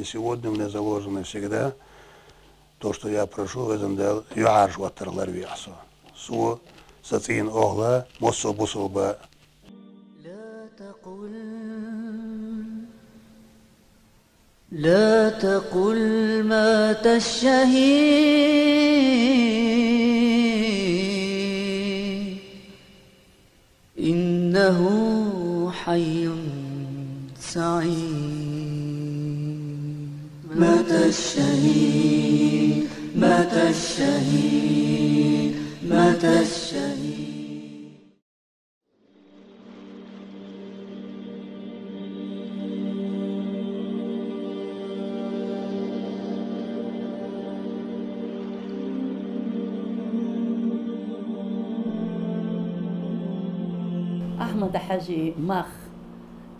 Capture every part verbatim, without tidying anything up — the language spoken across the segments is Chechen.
Сегодня у меня заложено всегда то, что я прошу, Везан Дала, юхьӀаьржа оттаргӀа ларве Ӏа со. Со, са цӀийнан охала, массо а бусалба. لا تقل، لا تقل مات الشهيد، إنه حي سعيد. مات الشهيد، مات الشهيد، مات الشهيد. Ахьмад-Хьажий мах,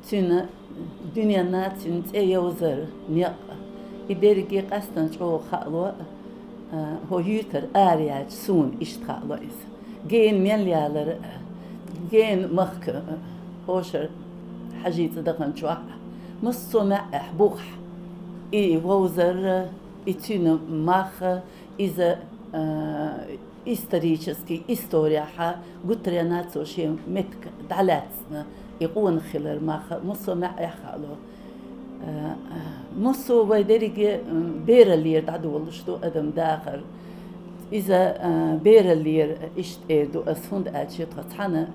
цуьнан дуьненна цуьнан цӀе йовзар некъ. И дерриге къаьстина чӀогӀа хаало, а, хӀо юьйтар араяьлча суна иштта хаало иза. Гена мел ялар, гена махка, хӀошара Хьажий цӀа даханчохь, массо а маьӀӀехь, бухахь, и вовзар, и цуьнан мах, иза, а, исторически, исторехьа гуттаренна цо шен меттиг дӀалаьцна, и къонах хилар мах, массо а маьӀӀехь хаало. Э, массо а вай дерриге, м, бераллера дӀадолалуш ду адам дахар. Иза, э, бераллера иштта эр ду ас, хӀунда аьлча тхо цхьана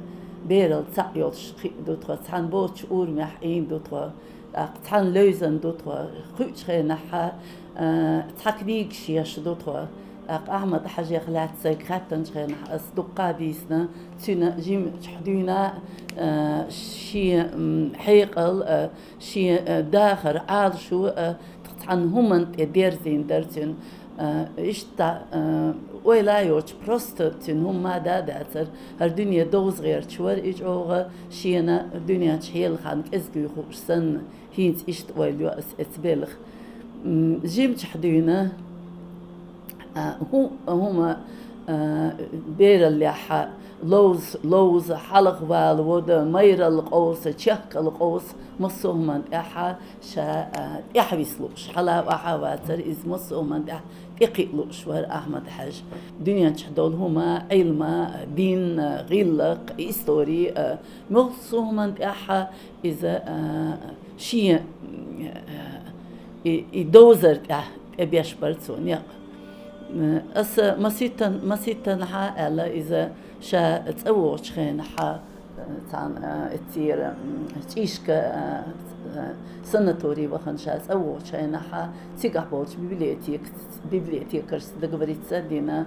берал цхьаъ йолуш кхиъ ду тхо, цхьана боцучу урамехь Ӏийна ду тхо, тӀаккха цхьана левзина ду тхо, кхуьучу хенахьа, э, цхьа книгаш еш ду тхо. ТӀаккха Ахьмад-Хьажех лаьцна сайга хаьттинчу хенахь ас дуккха а дийцина, цуьнан жимачохь дуьйна, э, шен, м, хьекъал, э, шен, э, дахар, Ӏалашо, э, цхьана хӀуманна тӀе дерзийна дара цуьнан. Э, иштта, э, ойла а йоцуш, просто цуьнан хӀумма а да а дацара, хӀара дуьне довза гӀерташ вара и чӀогӀа, шена дуьнен чу хьелахана кӀезиг хууш санна, хӀинца иштта ойла йо ас эца белах. М, жимачохь дуьйна, а, хӀу-, хӀума, а, бераллехьа, ловза, ловза, хьалха вала вода, майралла къовса, чехкалла къовса, массо а хӀуманна тӀехьа ша, а, тӀаьхьависа лууш, хьала а охьа а вацара иза, массо а хӀуманна тӀехь-, тӀекхиа лууш вара Ахьмад-Хьажа. Дуьнен чохь долу хӀума, Ӏилма, дин, гӀиллакх, истори, а, массо а хӀуманна тӀехьа иза, а, шен, а, и, и довзар тӀехь-, тӀе беш бара цо некъ. Аса маситтан-, маситтанхьа аьлла, иза ша цӀа вогӀучу хенахьа, цхьана, а, эццера, м, чӀишка, а, а, санатори вахана ша цӀа вогӀучу хенахьа, цигахь болчу библиотека-, библиотекаршца договориться а дина,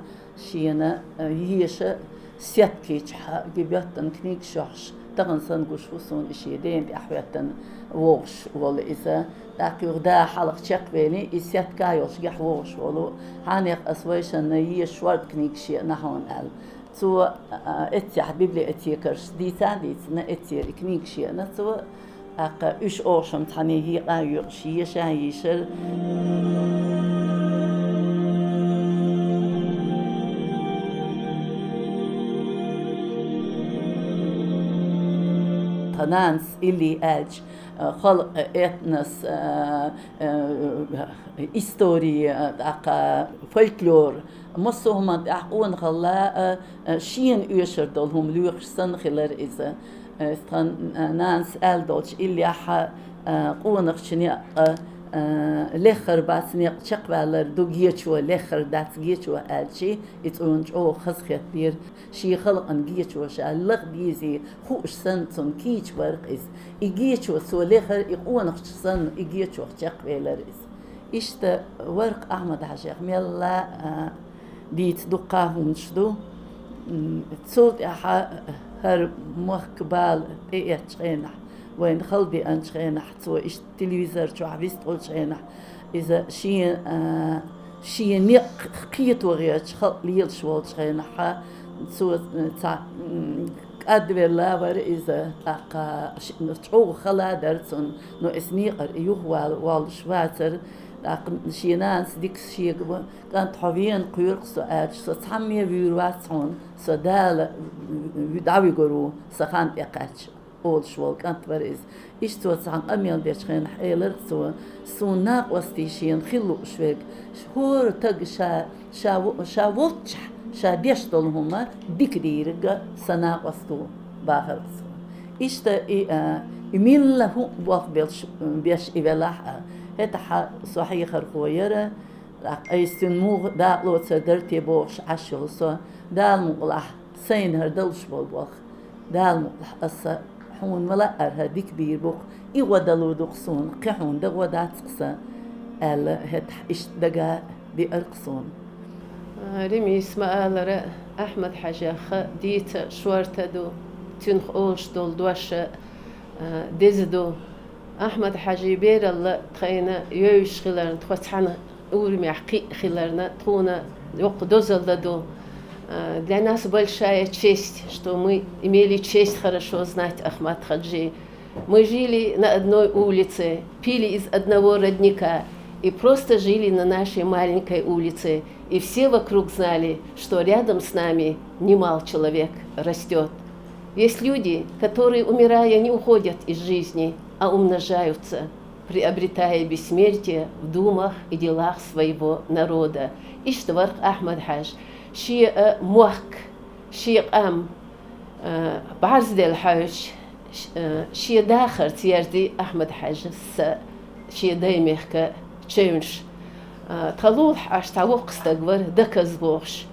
шена, а, еша сеткичхьа гибеттан книгаш йохьуш, тахана санна гуш ву суна и шен дена тӀехь хӀоьттина вогӀуш волу иза. ТӀаккха юха да хьалха чекхвелий, и сетка йолчу гехь вогӀуш волу. Хьанех ас вайшанна еша шорта книгаш еана хьуна аьлла. Цо, а, эццехь библиотекаршца дийца а дийцина, эццера и книгаш еана цо. ТӀаккха уьш охьашам цхьаьна йикъа а йоькъуш, еша а йийшира. Тхан нанас илли аьлча, а, халкъан этнос, а, а, истори, а, тӀаккха фольклор, массо а хӀуманна тӀехь къонахалла, а, а, шена оьшур долу хӀума лоьхуш санна хилар иза. Э, тхан, э, нанас аьлла долчу иллехьа, э, къонахчу некъа, э, леххар бац, некъ чекхваьллар ду гечо, леххар дац гечо аьлчи, и цунна чӀогӀа хазахетара. Шен халкъана гечо ша лаха дезий хууш санна, цунна кийча вара-кх иза. И гечо цо лехара, и къонахчу санна, и гечох чекхвелара иза. Иштта вара-кх Ахьмад-Хьажех мелла а дийца дуккха а хӀуманаш ду. М, цул тӀаьхьа хӀара мохк бала тӀеэцчу хенахь, вайна хала деанчу хенахь, цо иштта телевизор чохь вистхуьлучу хенахь, иза шен, а, шен некъ кхето гӀерташ халкъ лелаш волчу хенахьа, цо, ца, м, кӀадвелла вара иза, тӀаккха ш-, чӀогӀа хала дара цунна, но иза некъара юхавала воллуш вацара, тӀаккха шен нанас дика шега ва, «КӀант, хьо вена кхоьру-кх со», аьлча, «Со цхьамме вуьйр вац хьуна, со Дала дӀавуьгур ву, сан хан тӀекхаьчча». олуш волу кӀант вара иза. Иштта цо цхьана къамел дечу хенахь элира цо: «Суна накъостий шена хила лууш верг, хӀора таг ша, ша, ша волччахь, ша деш долу хӀума дика дийриг сан накъосто», — бахара цо. Иштта и, а, и милла хӀуъа болх белш, беш и велахь а, хӀетахь со хьехархо яра, тӀаккха айса цуьнан муха дакъалоцар дара те бохуш Ӏаш йолу со, Дала мукъалахь, сайна хӀара далуш болу болх, Дала мукъалахь, аса хьуна ма-лаъара хӀара дика бийр бу-кх, и гӀо далур ду-кх суна, кхин хьуна дан гӀо дац-кх сан, аьлла, хӀетахь иштта дага диара-кх суна. Римис ма-аллара, Ахьмад-Хьаьжех дийца шорта ду, цуьнах олуш долу дош а, а, деза ду. Ахьмад-Хьаьжин бералла тхайна евзаш хиларна, тхо цхьана урамехь кхиъна хиларна, тхуна йоккха дозалла ду. А, для нас большая честь, что мы имели честь хорошо знать Ахмад-Хаджи. Мы жили на одной улице, пили из одного родника и просто жили на нашей маленькой улице. И все вокруг знали, что рядом с нами немал человек растёт. Есть люди, которые, умирая, не уходят из жизни, а умножаются, приобретая бессмертие в думах и делах своего народа. Иштта вара-кх Ахьмад-Хьаьжа, шен, а, мохк, шен къам, а, бӀарзделла хьаьжча, ш-, а, шен дахарца ерзи Ахьмад-Хьаьжас шен даймехкан чевнаш. А, тхалулахь Ӏаш цхьа воккха стаг вара, Даказ бохуш.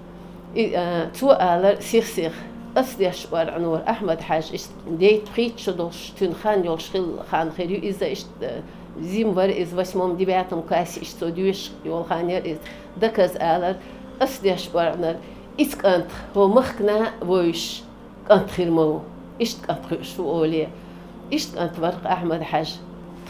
И, а, цо алар сих-сиха: «Ас деш оргӀанора Ахьмад-Хьаьжа, иштта дейтта-пхийтта шо долуш, цуьнан хан йолуш хилла хан хир ю иза, иштта, а, зима вара иза, восьмом-девятом классе иштта цо доьшуш йолу хан яра иза». Даказ алар: «Ас деш оргӀанара, иза кӀант хӀокху махкана вовзаш кӀант хир ма ву, иштта кӀант хуьуш ву», — олий. Иштта кӀант вара-кх Ахьмад-Хьаьжа.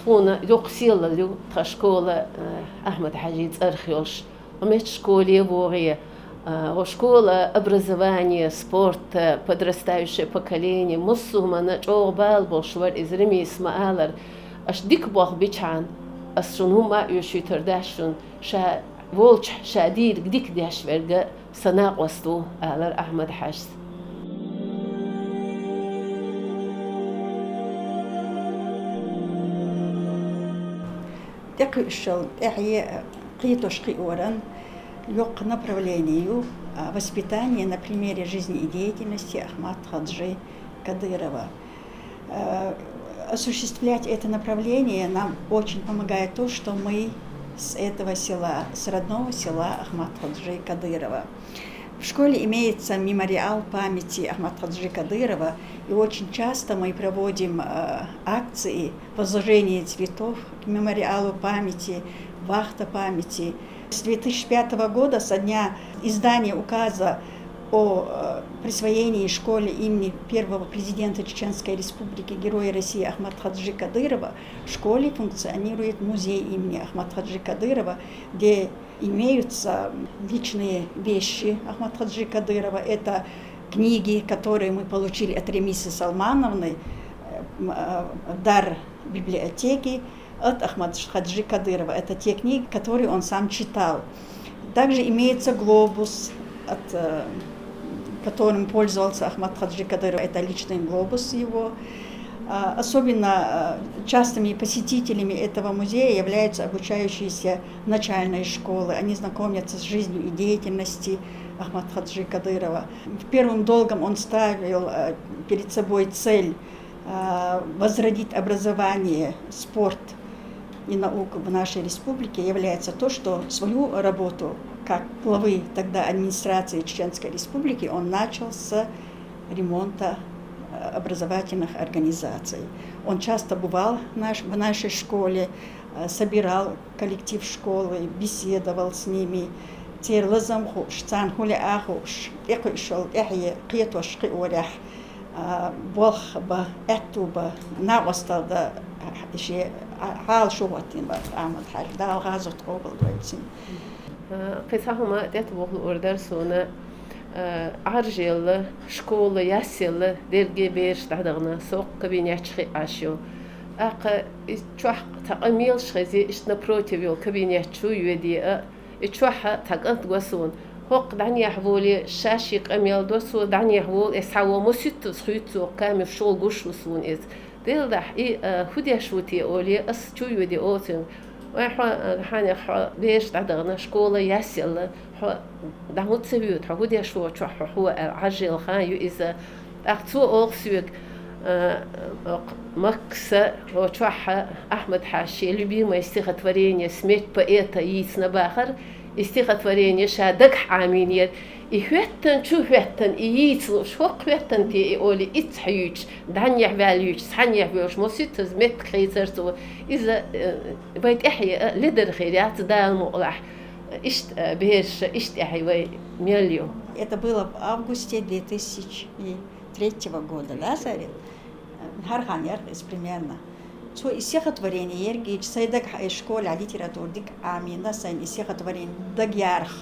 Тхуна йоккха сийлалла ю тхан школа, а, Ахьмад-Хьаьжин цӀарах йолуш. Кху меттан школе вогӀий, а, хӀокху школа образование, спорт, а, подрастающее поколение, массо а хӀуманна чӀогӀа бала болуш вара иза, Римис ма-аллара. Аша дика болх бичхьана, ас шуна хӀумма а оьшуьйтур дац шуна, ша волчохь ша дийриг дика деш верг сан накъост ву, — алара Ахьмад-Хьаьжас. ТӀекхуьуш йолу тӀаьхье кхетош-кхиоран йоккха направление ю, а, воспитание на примере жизни и деятельности Ахмад-Хаджи Кадырова. Э, осуществлять это направление нам очень помогает то, что мы с этого села, с родного села Ахмад-Хаджи Кадырова. В школе имеется мемориал памяти Ахмад-Хаджи Кадырова, и очень часто мы проводим, э, акции возложения цветов к мемориалу памяти, вахта памяти. С две тысячи пятого года, со дня издания указа о, э, присвоении школе имени первого президента Чеченской Республики, Героя России Ахмад-Хаджи Кадырова, в школе функционирует музей имени Ахмад-Хаджи Кадырова, где имеются личные вещи Ахмад-Хаджи Кадырова. Это книги, которые мы получили от Ремисы Салмановны, э, м, э, дар библиотеки от Ахмад-Хаджи Кадырова. Это те книги, которые он сам читал. Также имеется глобус, от, э, которым пользовался Ахмад-Хаджи Кадыров. Это личный глобус его. А, особенно, э, частыми посетителями этого музея являются обучающиеся начальной школы. Они знакомятся с жизнью и деятельностью Ахмад-Хаджи Кадырова. Первым долгом он ставил, э, перед собой цель, э, возродить образование, спорт и науку в нашей республике, является то, что свою работу как главы тогда администрации Чеченской Республики он начал с ремонта, э, образовательных организаций. Он часто бывал в наш-, в нашей школе, э, собирал коллектив школы, беседовал с ними. Церан лазам хууш, царна хӀун лаьа хууш, тӀекхуьуш йолу тӀаьхье кхетош-кхиорехь, а, болх бан, аьтту бан, накъосталла дан, а, шен, а, хьала шу хӀоттийна бара Ахьмад-Хьаьжа, Дала гӀазот къобалдойла цуьнан. А, кхин цхьа хӀума тӀетухуш луур дара суна, а, Ӏаржъелла, школа, ясъелла, дерриге бераш дӀадахана, со-кх кабинеташ хиъна Ӏаш ю. ТӀаккха и чохь цхьа къамелаш хези, иштта напротив йолу кабинет чу йоьдий а, и чохь цхьа кӀант го суна, ХӀокху дӀанехь воле, ша шен къамел до, цо дӀанехь волу, эс хьан во маситтаза хуьйцу цо, камерш шугӀа гуш ву суна иза. Делдахь, и, а, хӀун деш ву те оле, ас чу йоьде оцуьнга. Вай, хьо, а, хьанех хьо бераш дӀадахана, школа ясъелла, хьо дӀа хӀун ца воьду, хьо хӀун деш ву чохь, хьо хӀун аьлла, Ӏажжел хан ю иза. ТӀаккха цо олу соьга, а, окх-, Макса, о, чохь Ахьмад-Хьаша шен любимое стихотворение «Смерть поэта» йийцина бахара, и стихотворение ша дагахь Ӏамийнера. И хӀоьттина, чу хӀоьттина, и йийца лууш, хӀокху хӀоьттина те и олий, иццахь юьйцуш, дӀанехь ваьлла юьйцуш, цхьаннехь воьлуш, маситтаза меттиг хийцара цо. Иза, э, вай тӀаьхье а ледар хир яц, Дала мукъалахь. Иштта, э, бераш, иштта тӀаьхье вай мел ю. Это было в августе две тысячи третьего года, да, Зарина? ХӀара хан яра иза примерно. Цо и стихотворение ерг йийцича, сайн дагахь, и школехь литература дика Ӏамийна, сайн и стихотворение дагаяьржа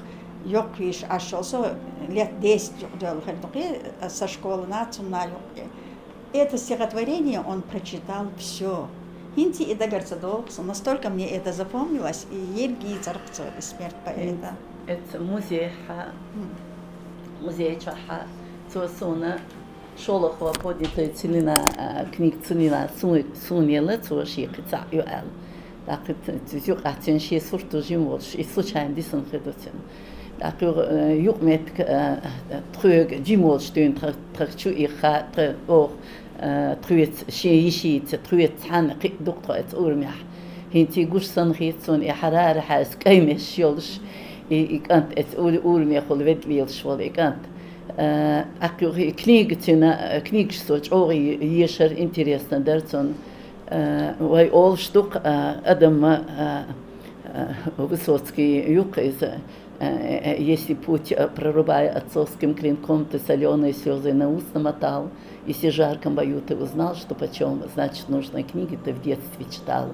йоккхавеш Ӏаш йолу со, лет десять юкъадоьлла хир ду-кх, сан школана, цунна юкъе. Это стихотворение он прочитал всё. ХӀинца и дагара ца догӀу суна, настолько мне это запомнилось, и ерг йийцира-кх цо и «Смерть поэта». Эцца музейхьа, музей чохьа, цо суна шолгӀа «Поднятая целина», а, книга, целина су-, суна елла, цо шен кхин цхьаъ ю аьлла. ТӀаккха ц-, ц-, юкъахь цуьнан шен сурт жима волуш, и случайно дисина хир ду цуьнан. ТӀаккха юха, э, юкъаметтиг, э, тхоьга жима волуш дуьйна тха, тхо чу ихха, тхо оха, э, тхоьца шен йишица, тхоьца цхьаьна кхиъ ду-кх тхо эцца урамехь. ХӀинца и гуш санна хийца суна, и хьарара хьаьрса кӀаймеш йолуш, и, и кӀант эцца ур-, урамехула ведда лелаш волу и кӀант. Э, тӀаккха юха и книга цуьнан, э, книгаш цо чӀогӀа е-, ешара, интересно дара цунна. Э, вай олуш ду-кх, э, адамма, э, э, Высоцкий ю-кх иза, э, э, «Если путь, э, прорубая отцовским клинком, ты солёные слёзы на ус намотал, если жарком бою ты узнал, что почём, значит, нужной книги ты в детстве читал».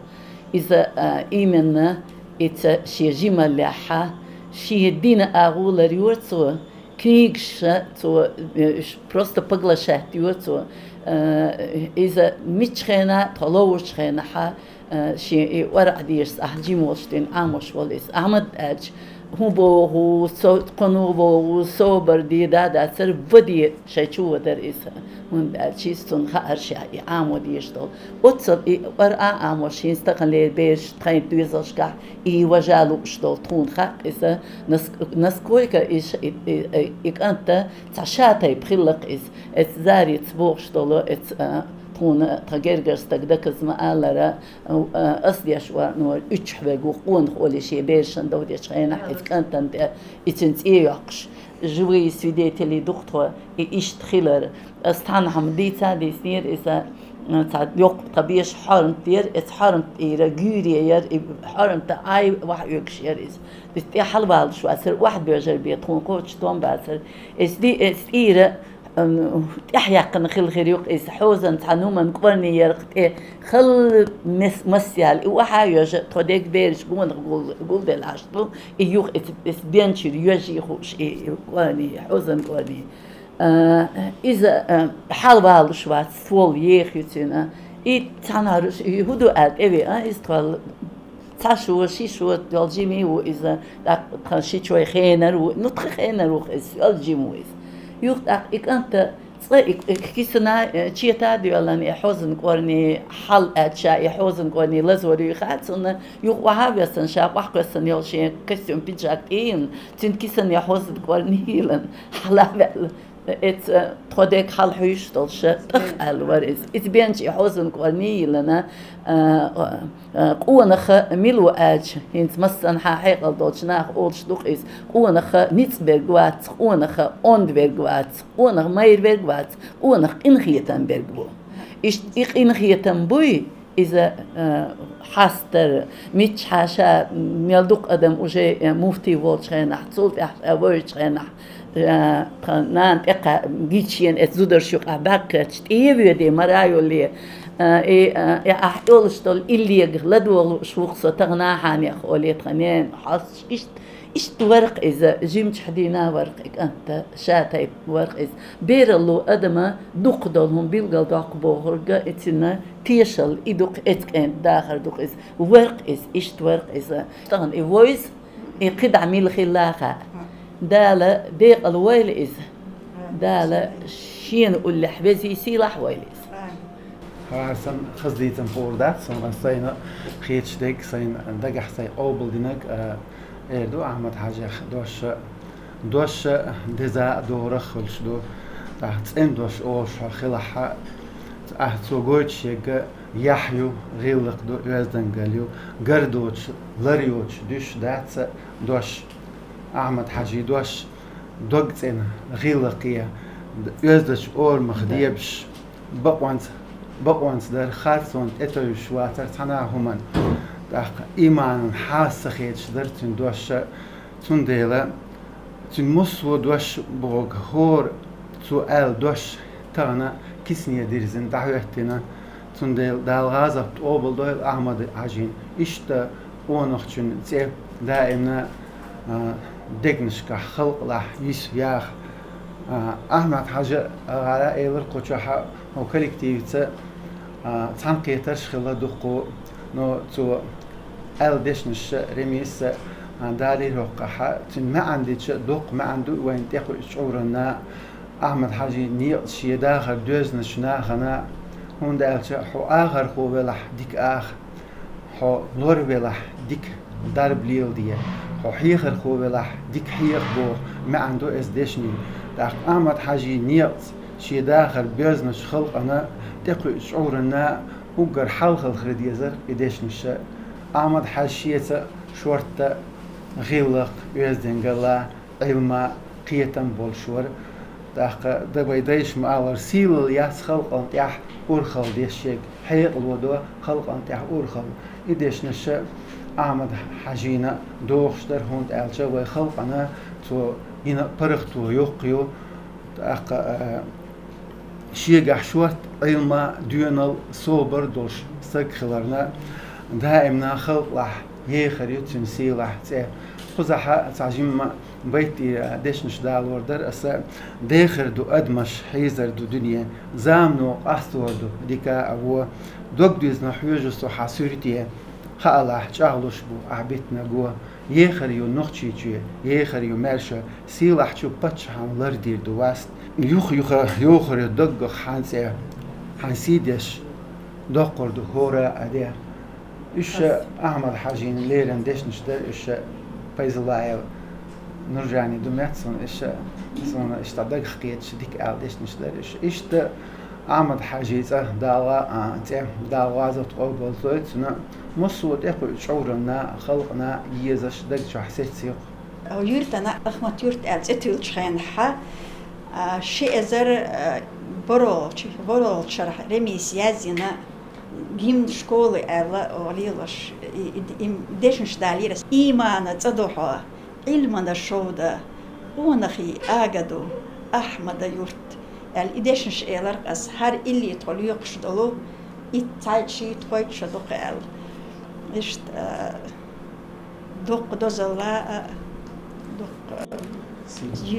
Иза, э, именно эцца шен жималлехьа, шен дина агӀо ларйора цо, книгаш цо, э, ш-, просто поглощать йора цо. Э, иза миччу хенахь, тхо ловучу хенахьа, э, шен и ор Ӏа дезаш ахь жима волуш дуьйна Ӏамош волу иза. Ахьмад аьлча, хӀун боху, со-, кхуьнан боху, собар де, да, дацара, ваде шайн чу вадара иза. ХӀунда аьлча иза цунна хаьара ша и Ӏамо дезаш долу. Оццул и ор Ӏа Ӏамош, хӀинца тахана леррина бераш тхайн доьзалшкахь и важа лууш долу тхуна хаьа иза, нас-, насколько и ш-, и, и, и, и кӀанта цхьа шатайпа хилла-кх иза. Эцца Зарица бохуш долу, эцца, а, тхуна тхан гергара стага Даказа ма-аллара, а, а, ас деш ван уьттахь верг ву, къонах олий шен берашна дов дечу хенахь, иза кӀантана тӀе и цуьнан цӀе йоккхуш. Живые свидетели ду-кх тхо и иштта хилар. Ас цхьанхьа ма дийца а дийцинера иза, м, цхьа йоккха тхан беша хьорант дера, эцца хьорант тӀера гуьйре яра, и хьоранта Ӏай вахьа оьгуш яра иза. Иза тӀе хьалавалуш вацара, охьадоьжар бен тхуна кхочуш тон бацара. Эцца ди-, эцца тӀера, м, тӀаьхьаяьккхина хилла хир ю-кх иза, хьозан цхьа нуман кӀорни яра-кх тӀе, халла мес-, масса яьлла, и охьа а йоьжна, тхо дерг бераш гонах гул-, гулделла Ӏаш ду, и юха эцца, эцца бен чуьра йоьжна хууш и, и кӀорни, хьозан кӀорни. А, иза, а, хьалавалуш вац, ствол еха ю цуьнан. И цхьанхьара, и хӀун ду аьлла тӀевеана, иза тхол цхьа шо, ши шо йолу жима ву иза, тӀаккха тхан шичой хенара ву, ну, тхан хенара ву иза, йолу жима ву иза. Юха тӀаккха и кӀанта цкъа и, и кисана, э, чета а доьллина, и хьозан кӀорни хьал аьлча, и хьозан кӀорни лазор юй хаьа цунна, юха охьа а вессина, ша охьакхоьссина йолу шен костюм, пиджак тӀеийна, цуьнан кисана и хьозан кӀорни йиллина, хьала а ваьлла. Эцца тхо дерг хьалахьуьйсуш долуш, тӀаккха аьлла вара иза. Иза бен чуьра и хьозан кӀорни йиллина, а, а, къонаха мила ву аьлча, хӀинца массанхьа хьекъал долчу наха олуш ду-кх иза, къонаха ницкъ берг вац, къонаха онда верг вац, къонаха майра верг вац, къонаха къинхетам берг бу. Иштта и къинхетам буй, иза, а, хьастар, миччахьа ша мел дукха адам уже, а, муфтий волчу хенахь, цул тӀаьхьа ша вевзачу хенахь, а, тхан нана тӀекха гича йина эцца зударша юкъахь бӀаьрг кхетча, тӀе а воьдий, мара а йоллий, а, и, а, и ахь йолуш долу иллега ладогӀа лууш ву-кх со тахана а хьанех олий тхан ненан хьоьстуш. Иштта, иштта вара-кх иза, жимчохь дийна вара-кх и кӀанта, шатайпа вара-кх иза. Бералло адама дукхах долу хӀума билгалдоккху бохург, и цуьнан тешалла и ду-кх, эцца кӀентан дахар ду-кх иза. Вара-кх иза, иштта вара-кх иза. Тахана и вовза, и кхидӀа мила хилла а хаьа. Дала бекъал войла иза. Дала шена уллехь вези сийлахь войла иза. Хьарсан хазлийцам пур дац, сон сайна хеташ дег, сайна дагахь сай къобалдинаг, а, эр ду Ахьмад-Хьажех дош, дош деза а дорах хуьлуш ду. ТӀаккха цӀен дош олуш хьо хилахь, а, цо гойтуш ерг яхь ю, гӀиллакх ду, оьздангалла ю, гар доцуш, лар йоцуш дуьсуш дац дош. Ахьмад-Хьажин дош дог цӀена, гӀиллакхе, оьздачу орамах дебаш, бакъонца, бакъонца дара, харцонна тӀетевжаш вацара цхьана а хӀуманна. ТӀаккха ийманан хьаса ца хеташ дара цуьнан дош, цундела цуьнан массо а дош бохург хӀора цо аьлла дош тахана кисане дирзина дӀахӀоьттина. Цундела Дала гӀазот къобалдойла Ахьмад-Хьажин. Иштта къонахчун цӀе даимна, а, дегнашкахь, халкъалахь йиса яха. А, Ахьмад-Хьажа гӀара элира кху чохь хӀокху коллективца, а, цхьаьнакхетарш хилла дуккха, но цо аьлла дешнаш Ремиса, а, далийра хӀокхахь, цуьнан маьӀна дича дуккха маьӀна ду вайна тӀекхуьучу чкъурана. Ахьмад-Хьажин некъаца шен дахар доьзначу нахана, хӀунда аьлча хьо ахархо велахь дика аха, хьо лор велахь дика дарба леладе, хьо хьехархо велахь дика хьеха боху маьӀна ду иза дешнийн. ТӀаккха Ахьмад-Хьажин некъаца шен дахар боьзначу халкъана тӀекхуьучу чкъурана уггар хьалхалхара дезара и дешнаш. Ахьмад-Хьажа шеца шортта гӀиллакх, оьздангалла, Ӏилма, кхетам болуш вара. ТӀаккха дан вай дайша ма-аллара, сийлалла яц халкъана тӀехь урхалла деш ерг, хьекъало до халкъана тӀехь урхалла. И дешнаш Ахьмад-Хьажина дохуш дара, хӀунда аьлча вай халкъана цо йина паргӀато йоккха ю. ТӀаккха, а, шегахь шортта Ӏилма, доьналла, собар долуш стаг хиларна, даимна халкъалахь ехар ю цуьнан сийлахь цӀе. Кхузахь цхьа жимма байт тӀера дешнаш далор дара аса: «Дехар ду адамаш, хьийзар ду дуьне, замано къастор ду дика а, во. Дог дуьзна хьоьжу со хьан суьрте, хаалахь, чӀагӀлуш бу ахь битина го. Ехар ю Нохчийчоь, ехар ю маьрша, сийлахьчу паччахьан лардийр ду васт. Юха-юха йохар ю даггах хьан цӀе, хьан сий деш доккхур ду хӀора а де». Уьш Ахьмад-Хьажин леррина дешнаш дара, уьш Пайзуллаева Нуржани ду моьтту суна, уьш суна иштта дагах кхеташ дика аьлла дешнаш дара уьш. Иштта Ахьмад-Хьажин цӀе Дала, а, цӀе Дала гӀазот къобалдойла цуьнан, массо а тӀекхуьучу чкъурана, халкъана езаш даг чохь сеццийла. Юьртана, Ахмат-Юрт аьлла цӀе туьллучу хенахь, а, ши эзар, а, ворхӀалгӀачу, ворхӀалгӀачу шарахь Ремис яздина гимн школы аьлла, о, лелош, и, и, и дешнаш далийра: «Иймана цӀа ду хьо, Ӏилмана шовда, къонахий ага ду Ахьмада-Юрт», аьлла, и дешнаш элира аса, хӀара илли тхо лоькхуш долу, итт цхьайтта, шийтта, кхойтта шо ду-кх аьлла. Иштта, а, дуккха дозалла а, дуккха, а,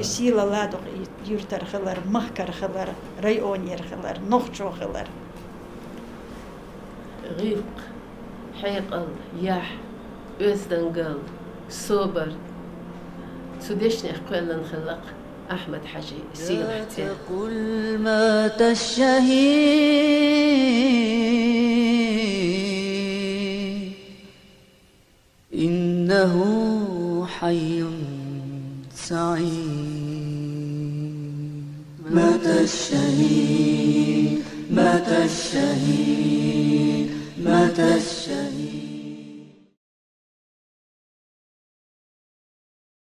сийлалла, дуккха и юьртара хилар, махкара хилар, районера хилар, нохчо хилар. ГӀиллакх, хьекъал, яхь, оьздангалла, собар. Цу дешнех кхоьллина хилла-кх Ахьмад-Хьажин сийлахь цӀе. تقل مات الشهيد، إنه حي سعيد. مات الشهيد، مات الشهيد، مات الشهيد.